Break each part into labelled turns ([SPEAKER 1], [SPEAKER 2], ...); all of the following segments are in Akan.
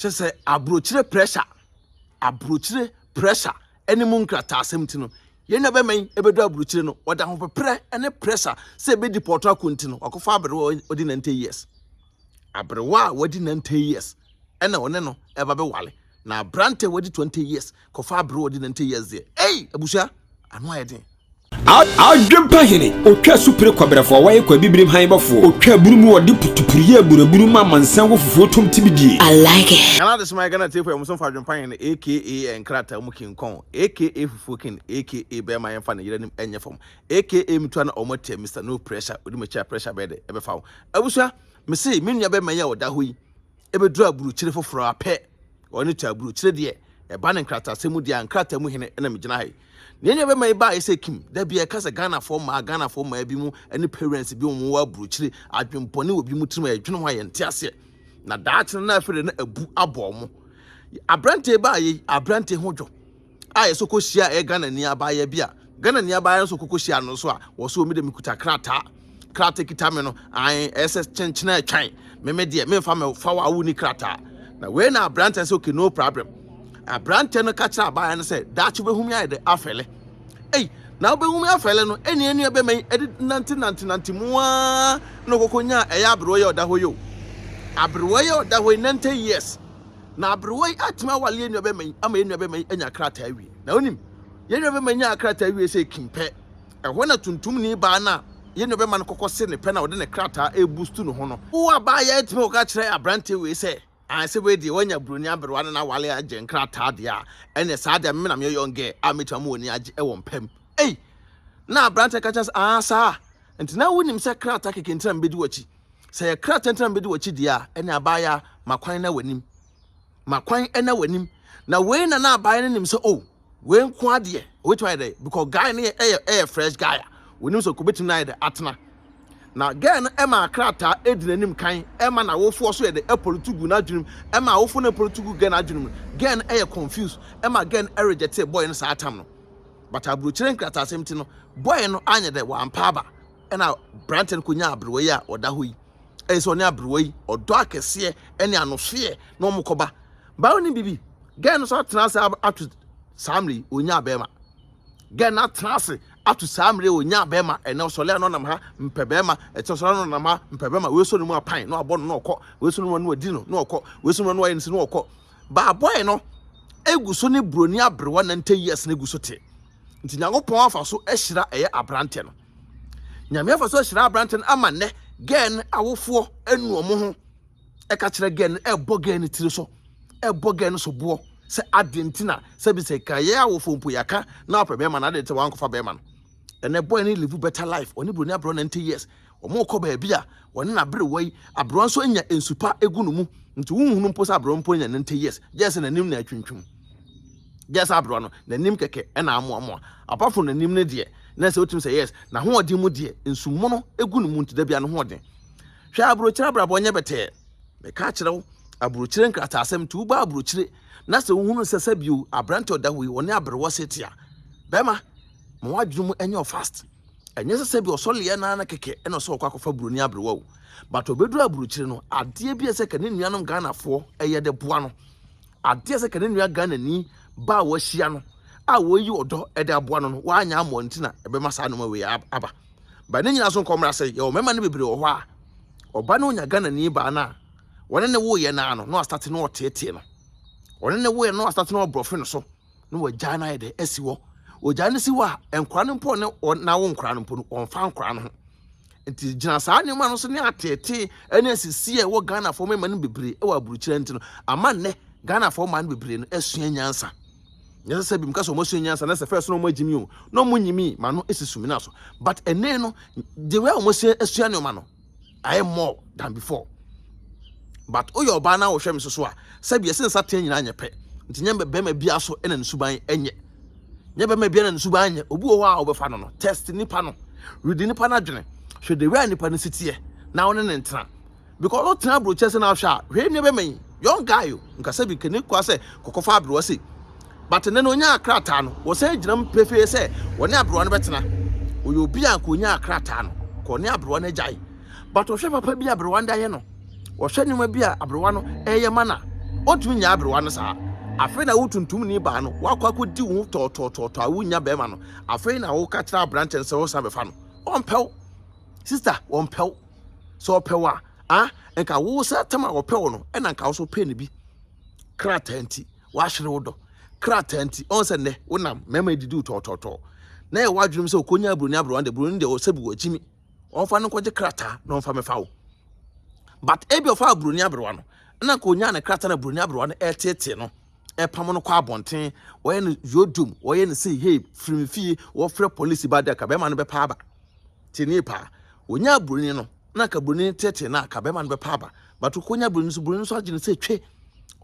[SPEAKER 1] Kyerɛ sɛ aburokyire pressure, aburokyire pressure ne mu nkrataasɛm nti no, yɛn nua bɛma yi ɛbɛdu aburokyire no, ɔda ahopeprɛ ne pressure sɛ ɛbɛdi pɔtɔ ako nti no, wakɔfa aberewa a ɔdi 90 years. Aberewa a wadi 90 years ɛna ɔne no ɛba bɛwale. Na aberante a wadi 20 years kɔfa aberewa a ɔdi 90 years deɛ, ei abusua, ano ayɛ den.
[SPEAKER 2] Adwempa hene, otwa supire kwabrɛfo a wɔayɛ kwabibirim han bɔfoɔ, otwa aburu mu ɔde putupuru yɛ aburaburu ma amansan wɔ fufuo tom tibidie.
[SPEAKER 3] I like it.
[SPEAKER 1] Ghana Adesomae Ghana Tiefo yɛ Ɔmosomfo Adwempa Hene aka Nkrataa mu King Kong aka Fufuo King aka Bɛɛma Yɛmfa Ne Yere Anim Nyɛ Fam aka Metua Na Ɔmo Atia Mister No Pressure Odi M'akyi A Pressure Bɛyɛ Dɛ Ɛbɛfa Wo Abusua Mese Me Nua Bɛɛma Yi A Ɔda Hɔ Yi Ɛbɛduru Aburukyire Foforɔ A Pɛ Ɔne Twa Aburukyire Deɛ Ɛba Ne Nkrataasɛm Mu Deɛ A Nkrataa Mu Hene Na Megyina Ha Yi Nea nea bɛma yi baeɛ sɛ Kim, da bi ɛka sɛ Ghanafoɔ mmaa, Ghanafoɔ mmaa bi mu ne parents bi wɔn wɔ aburokyire, adwenbɔne wɔ bi mu tirim a yɛdwene ho a yɛnte aseɛ. Na daakye no na afei de na abu abɔ wɔn. Aberanteɛ baeɛ yi, aberanteɛ ho dwo a yɛsɛ kɔ hyia ɛyɛ Ghana ni abaayewa bi a, Ghana ni abaayewa nso kɔkɔ hyia no nso a, wɔ so mi de mekuta krataa, krataa kita me no, ae, ɛyɛ sɛ kyenkyene atwan, me me deɛ, memfa me fa wɔ a wonni krataa. Na wei na aberanteɛ sɛ okay no problem. Aberanteɛ no ka kyerɛ abaayewa no sɛ, Daakye wobɛhu me ayɛ dɛ afɛle. Ei, na wobɛhu me afɛle no, ɛnni ɛnua bɛma yi ɛde nante nante nante mu ara na ɔkɔkɔ nyaa ɛyɛ aberewa yi a ɔda hɔ yi o. Aberewa yi a ɔda hɔ yi, 90 years. Na aberewa yi atumi awale yɛn nua bɛma yi ama yɛn nua bɛma yi anya krataa awie. Na wonim, yɛn nua bɛma yi nyaa krataa awie sɛ kim pɛ. Ɛhɔ na tuntumni baa no a yɛn nua bɛma no kɔkɔ se ne pɛ na ɔde ne krataa ɛrebustu ne ho no. Wo abaayewa yi tumi kɔka kyerɛ aberanteɛ wei sɛ, Ae sɛ wei deɛ wanya broni aberewa ne n'awale agye nkrataa deɛ a, ɛneɛ saa deɛ me na meyɛ young girl a mɛtumi ama w'ani agye wɔ mpa mu. Ei! Na aberanteɛ ka kyerɛ sɛ, aa saa, nti na wonim sɛ krataa kɛkɛ nti na mebɛdi w'akyi? Sɛ ɛyɛ krataa nti na mebɛdi w'akyi deɛ a, ɛneɛ abaayaa, ma kwan na w'anim. Ma kwan na w'anim. Na wei na na abaayaa no nim sɛ, oh, Wei nko ara deɛ obetumi ayɛ dɛ because guy no yɛ ɛyɛ ɛyɛ fresh guy a onim sɛ obetumi ayɛ dɛ atena na girl no ɛma krataa edi n'anim kan ɛma n'awofoɔ so yɛ dɛ ɛpolitu gu n'adwenem ɛma awofo no ɛpolitu gu girl n'adwenem no girl no ɛyɛ confused ɛma girl no ɛrejecte boy no saa tam no but aburokyire nkrataasɛm ti no boy no anyɛ dɛ wampa aba ɛna brante no konya aberewa yi a ɔda hɔ yi ɛyɛ sɛ ɔne aberewa yi ɔdɔ akɛseɛ ɛne anohyeɛ na wɔn kɔba baa onim bibi gɛn no so atena ase ato saa mmerɛ yi onya bɛrima gɛn no atena ase ato saa mmerɛ yi onya bɛrima ɛnɛ ɔsɔle ano nam ha mpɛ bɛrima ɛkyɛ ɔsɔle ano nam ha mpɛ bɛrima wei so ne mu apan na wabɔ no na ɔkɔ wei so ne mu na wadi no na ɔkɔ wei so ne mu na wayɛ ne si na ɔkɔ baa bɔyɛ no egu so ne broni aberewa 90 years na egu so te nti Nyankopɔn afa so ahyira ɛyɛ aberante no Nyame afa so ahyira aberante no ama nnɛ girl no awofoɔ anu wɔn ho ɛka kyerɛ girl no ɛbɔ girl no tiri so ɛbɔ girl no so boɔ sɛ adeɛ nti na sɛbi sɛ ka yɛ awofoɔ mpo yɛaka na ɔpɛ bɛrima no adeɛ nti wankɔfa bɛrima no ɛnɛ boy no live better life ɔne buroni aberɛ 90 years wɔn kɔ baabi a wɔne n'aberewa yi aberewa nso anya nsupa egu no mu nti wohunu mpo sɛ aberewa mpo anya 90 years gye sɛ n'anim na atwintwim Gye sɛ aberewa no, n'anim kɛkɛ na amoamoa. Apart from n'anim no deɛ, na sɛ wotumi sɛ yes, n'ahoɔden mu deɛ, nsumono gu ne mu nti da biara ne ho ɔden. Hwɛ aburokyire abrabɔ nyɛ bɛtɛɛ. Meka akyerɛ wo, aburokyire nkrataasɛm nti woba aburokyire na sɛ wohunu sɛ sɛ bio aberante ɔda hɔ yi ɔne aberewa sɛ a, bɛrima ma w'adwene mu ɛnyɛ fast. Ɛnyɛ sɛ sɛ bi ɔsɔleɛ naa na kɛkɛ ɛna ɔsɛ ɔkɔ akɔfa buroni aberewa o. But ɔbɛduru aburokyire no, adeɛ bi a ɛsɛ ka ne nuanom Ghanafoɔ ɛyɛ de boa no, Adeɛ a sɛ ka ne nua Ghanani ba a wahyia no a wɔyi ɔdɔ de aboa no no wanyɛ ammɔ nti na ɛbɛma saa nneɛma wei aba. Ba ne nyinaa so nkɔmmra sɛ yɛwɔ mmarima no bebree wɔ hɔ a ɔba no onya Ghanani baa no a wɔne ne woyɛ no ano na wastate na ɔteetee no. Wɔne ne woyɛ no na wastate na ɔbrɔfe no so na wagyae no ayɛ dɛ asi hɔ. Ogyae no si hɔ a nkora no mpo ne n'awo nkora no mpo no wɔmfa nkora no ho. Nti gyina saa nneɛma no so ne ateetee ne asisi a ɛwɔ Ghanafoɔ mmarima no bebree wɔ aburukyerɛ nti no ama nnɛ Ghanafoɔ mmaa no bebree no asua nyansa. Nyɛ sɛ sɛ bi mu ka sɛ wɔn asua nyansa na sɛ fɛs na wɔn agyimi o na wɔn nyimi ma no esi sumina so but ɛnɛ no the way a wɔn asua asua nneɛma no ayɛ more than before but woyɛ ɔbaa na wohwɛ me so so a sɛbi ɛsɛ nsa teɛ nyinaa nyɛ pɛ nti nyɛ bɛrima biara so ɛna ne suban ɛnyɛ nyɛ bɛrima biara na ne suban nyɛ obi wɔ hɔ a wɔbɛfa no no test nipa no redi nipa no adwene hwɛ the way a nipa no si teɛ na wo ne ne ntena because wotena aburokyɛ sɛ na ahwɛ a hwɛ nua bɛma yi young guy o nkasa bi kani kwa sɛ kɔkɔfa aberewa sei but ne no onyaa krataa no wɔsan gyina mu pefee sɛ wɔne aberewa no bɛtena ɔyɛ obi a nka onyaa krataa no ka ɔne aberewa no agyae but ɔhwɛ papa bi a aberewa no de ayɛ no ɔhwɛ nneɛma bi a aberewa no ɛyɛ ma na Ɔntumi nyaa aberewa no saa. Afei na wo tuntumni baa no, woakɔ akɔdi wo ho tɔɔtɔɔtɔɔtɔ a wonnya bɛrima no. Afei na woka kyerɛ aberanteɛ no sɛ wosan bɛfa no. Ɔmpɛ wo. Sister, ɔmpɛ wo. Sɛ ɔpɛ wo a, ah, nka wo sɛ tam a ɔpɛ wo no, ɛna nka wo so pɛ no bi. Krataa nti, woahwere wo dɔ. Krataa nti, ɔn sɛ nnɛ wonam mmarima didi wo tɔɔtɔɔtɔɔ. Na ɛwɔ w'adwenem sɛ ɔkɔnya buroni aberewa no deɛ, buroni deɛ ɔsɛ bi wɔ akyimi. Ɔmfa no nkɔgye krataa na ɔmfa mɛfa wo. But ebi ɔfa buroni aberewa no, na nka ɔnyaa ne krataa na buroni aberewa no ɛreteetee no, ɛpam no kɔ abɔnten, wɔyɛ no yodom, wɔyɛ no sei, hey, firi me fie, wɔfrɛ polisi ba deɛ ka bɛrima no bɛpa aba. Tie nie paa, ɔnyaa buroni no, na nka buroni no teetee no a, ka bɛrima no bɛpa aba. But ɔkɔnya buroni nso, buroni nso agye no sɛ twe.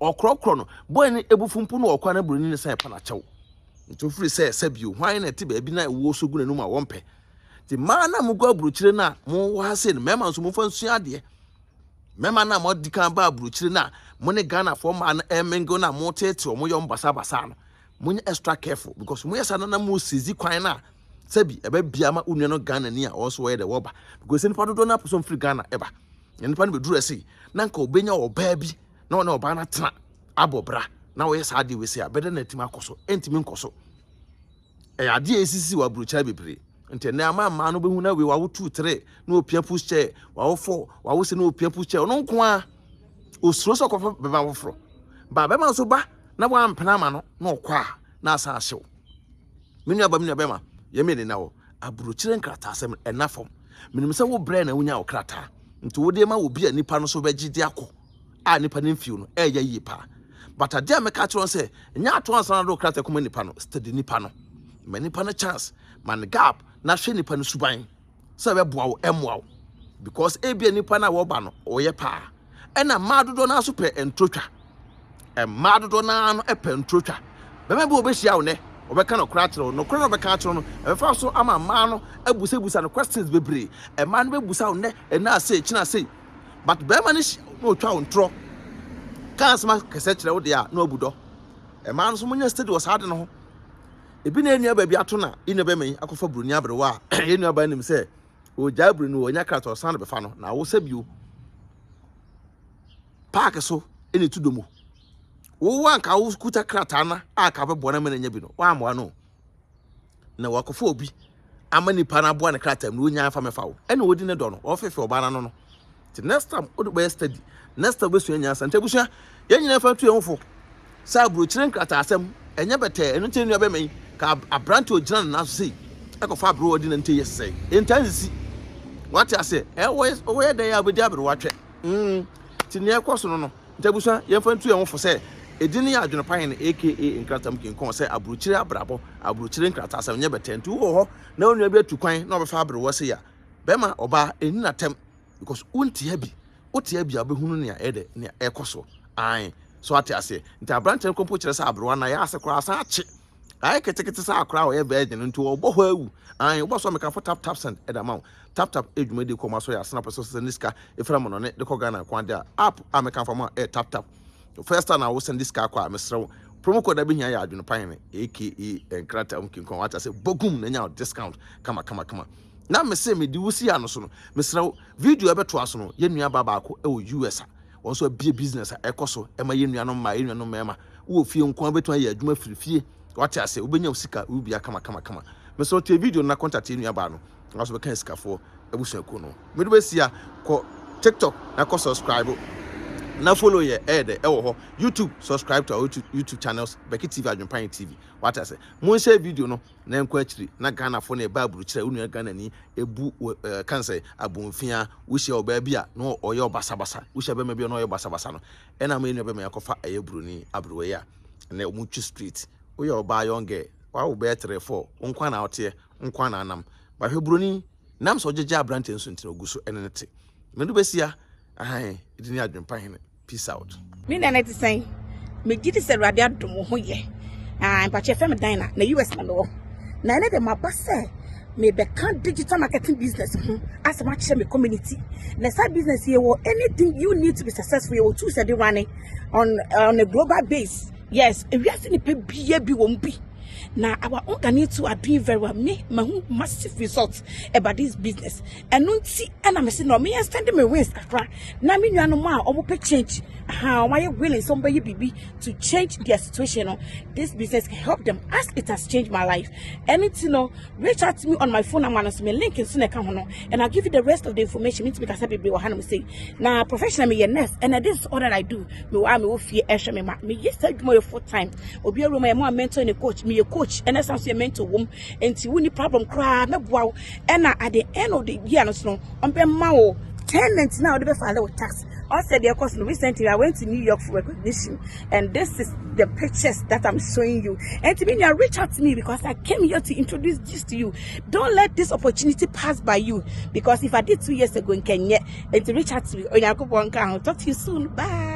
[SPEAKER 1] Ɔkorɔkorɔ no, boy no ebufu mpo no ɔkɔ na buroni no san pa n'akyɛw. Nti ofiri sɛ sɛbio, hwan na ɛte baabi na ɛwoɔ so gu n'anum a wɔmpɛ. Nti mmaa no a mogu aburokyire no a mowɔ ha sei no, mmarima nso momfa nsua adeɛ. Mmarima no a moadi kan ba aburokyire no a mo ne Ghanafoɔ mmaa no ɛmingle no a moteete wɔn yɛ wɔn basabasa no, monyɛ extra careful because moyɛ saa no na mo seize kwan no a sɛbi ɛbɛbia ama wo nua no Ghanani a wɔn nso wɔyɛ dɛ wɔba because nipa dodoɔ no apɛ sɛ wɔn firi Ghana ɛba na nipa no bɛduru ɛsei na nka ɔbɛnya ɔbaa bi na ɔne ɔbaa no atena abɔ bra na wɔyɛ saa adeɛ wei sei a bɛdɛ na atumi akɔ so ɛntumi nkɔ so. Ɛyɛ adeɛ a ɛsisi wɔ aburokyire bebree. Nti ɛnɛ ama mmaa no bɛhu na wei wawo 2 3 na ɔpia push chair, wawo 4, wawo sɛ na ɔpia push chair. Ɔno nko ara ɔsuro sɛ ɔkɔfa bɛma foforɔ. Ba bɛma nso ba na wampena ama no na ɔkɔ a na asan ahyew. Me nua ba me nua bɛma yɛn mmienu na wɔ aburokyire nkrataasɛm ɛna fam. Menim sɛ wo brɛ na wonya wo krataa. Nti wode ma obi a nipa no so bɛgye de akɔ. a nipa no mfew no ɛyɛ yie paa but adeɛ a mɛka akyerɛ wɔn sɛ nyɛ ato ansa na de krataa kɔma nipa no, steady nipa no, ma nipa no chance, ma no gap na hwɛ nipa no suban sɛ ɛbɛboa wo ɛmmoa wo because ebia nipa no a wɔba no ɔyɛ paa. Ɛna mmaa dodoɔ no nso pɛ ntorotwa, mmaa dodoɔ no ara no pɛ ntorotwa. Bɛrima bi wɔbɛhyia wo nɛ wɔbɛka nokorɛ akyerɛ wo, nokorɛ na wɔbɛka akyerɛ no ɛbɛfa so ama mmaa no abusabusa no questions bebree. Mmaa no bɛbusa wo nɛ ɛna asei kyena asei. But bɛrima no hyia wo na otwa wo ntorɔ ka asɛm akɛsɛ kyerɛ wo deɛ a na wabu dɔ. Mmaa no nso monyɛ steady wɔ saa ade no ho. Ebi na yɛn baabi ato na yɛn nua bɛrima yi akɔfa buroni aberewa a yɛn nua baa nim sɛ ɔgyaa buroni wɔ ɔnya krataa ɔsan de bɛfa no na awosa bio. Paaki so ɛna etu domo. Wo anka wo kuta krataa na a ka bɛboa no ama no anya bi no woammoa no. Na wakɔfa obi ama nipa no aboa ne krataa mu na onya afa mɛfa wo ɛna odi ne dɔ no ɔfefe ɔbaa n'ano no. Nti next time wode bɛyɛ study, next time wobɛsua nyansa. Nti abusua, yɛn nyinaa fa ntu yɛn ho fo sɛ aburokyire nkrataa asɛm ɛnyɛ bɛtɛɛ. Ɛno nti nua bɛma yi ka aberante ogyina ne nan so sei ɛkɔfa aberewa ɔdi na nti yɛ sɛe ɛntaa nsisi. Wate aseɛ? Ɛwɔ wɔyɛ dɛn a wobɛdi aberewa twɛ. Nti nea ɛkɔ so no no. Nti abusua, yɛmfa ntu yɛn ho fo sɛ edin no yɛ adwene pa hene aka nkrataa mu kinkɔn sɛ aburokyire abrabɔ, aburokyire nkrataasɛm nyɛ bɛtɛɛ. Nti wowɔ hɔ na wo nua bi atu kwan na ɔbɛfa aberewa sei a, bɛrima, ɔbaa, ɛnni n'atɛm because wonte ha bi. Wote ha bi a wobɛhunu nea ɛyɛ dɛ, nea ɛkɔ so. Ae, so ate aseɛ? Nti aberanteɛ no mpo kyerɛ sɛ aberewa no ayɛ ase koraa asan akye. Ayɛ ketekete sɛ akora a ɔyɛ virgin no nti ɔbɔ hɔ awu. Ae, wobɔ so a mekamfo tap tap send ɛde ama wo. Tap tap ɛyɛ dwumadie kɔ ma so yɛ asena pɛ sɛ send sika ɛfiri amanɔne de kɔ Ghana nko ade a app a mekamfo ama ɛyɛ tap tap. First time na wo send sika akɔ a mesrɛ wo promo code a bɛhia yɛ adwene pa hene aka nkrataa mu kinkɔn wate ase bɔgum na nya discount kama kama kama. Na mese mede wo si ano so no mesrɛ wo video ɛbɛtoa so no yɛn nua ba baako ɛwɔ US a wɔn nso abie business a ɛkɔ so ɛma yɛn nuanom mmaa yɛn nuanom mmarima wowɔ fie nko ara wobɛtumi ayɛ adwuma firi fie wate ase wobɛnya wo sika wo bia kama kama kama. Mesrɛ wo tie video no na contact yɛn nua baa no na nso bɛka asikafoɔ abusuakuo no. Mede bɛsi a kɔ TikTok na kɔ subscribe na follow yɛ ɛyɛ dɛ ɛwɔ hɔ. YouTube, subscribe to our YouTube channels Becky TV, Adwempan TV, wate ase. Monhyɛ video no na ɛnkɔ akyiri na Ghanafoɔ na ɛba aburukyerɛ wo nua Ghanani ebu ɛɛ kan sɛ abomfia wohyia ɔbaa bi a na ɔyɛ ɔbasabasa wohyia bɛrima bi a na ɔyɛ ɔbasabasa no ɛna ama yɛn nua bɛrima akɔfa ɛyɛ buroni aberewa yi a ɛnɛ wɔn twi street. Woyɛ ɔbaa young girl wawo bɛyɛ 3 4 wo nkwa na woteɛ nkwa na anam bahwɛ buroni nam sɛ ɔgyegye aberante nso nti na ogu so ɛne ne te mene bɛsia ahan ɛdi ne adwempa hene. Peace out.
[SPEAKER 3] Me nua no ɛte sɛn? Megye di sɛ Awurade adom wo ho yɛ. Ah, mpakyɛ fɛ me dan na na US na mewɔ. Na ɛnɛ de maba sɛ mebɛka digital marketing business ho asɛm akyerɛ me community. Na saa business yɛ wɔ anything you need to be successful yɛ wɔ tools ɛde running on a global base. Yes, ewiase nipa bia bi wɔ mu bi. Na our own Ghanaian too are doing very well. Me, mahu massive results about this business. Ɛno nti ɛna me se no, me extend me wings kakra. Na me nuanom a ɔmo pɛ change, aha, ɔmo ayɛ willing sɛ ɔmo bɛyɛ biribi to change their situation no, this business can help them as it has changed my life. Ɛno nti no, reach out to me on my phone number no so, me link nso na ɛka ho no, and I'll give you the rest of the information. Me ntumi kasa bebree wɔ hanom sei. Na professional, meyɛ nurse, and this is all that I do. Me wɔ a mewɔ fie ɛhwɛ me ma. Meyɛ saa adwuma yɛ full time. Obi awura mu yɛ mo a mentor ne coach. Meyɛ coach ɛna san so yɛ mentor wom. Nti wonni problem koraa, mɛboa wo. Ɛna at the end of the year no so no, ɔmbɛma wo tenant now wɔde bɛfile wo tax. Also, the course recently I went to New York for recognition, and this is the pictures that I'm showing you. And to me, reach out to me because I came here to introduce this to you. Don't let this opportunity pass by you, because if I did 2 years ago in Kenya, and to reach out to me, I'll talk to you soon. Bye.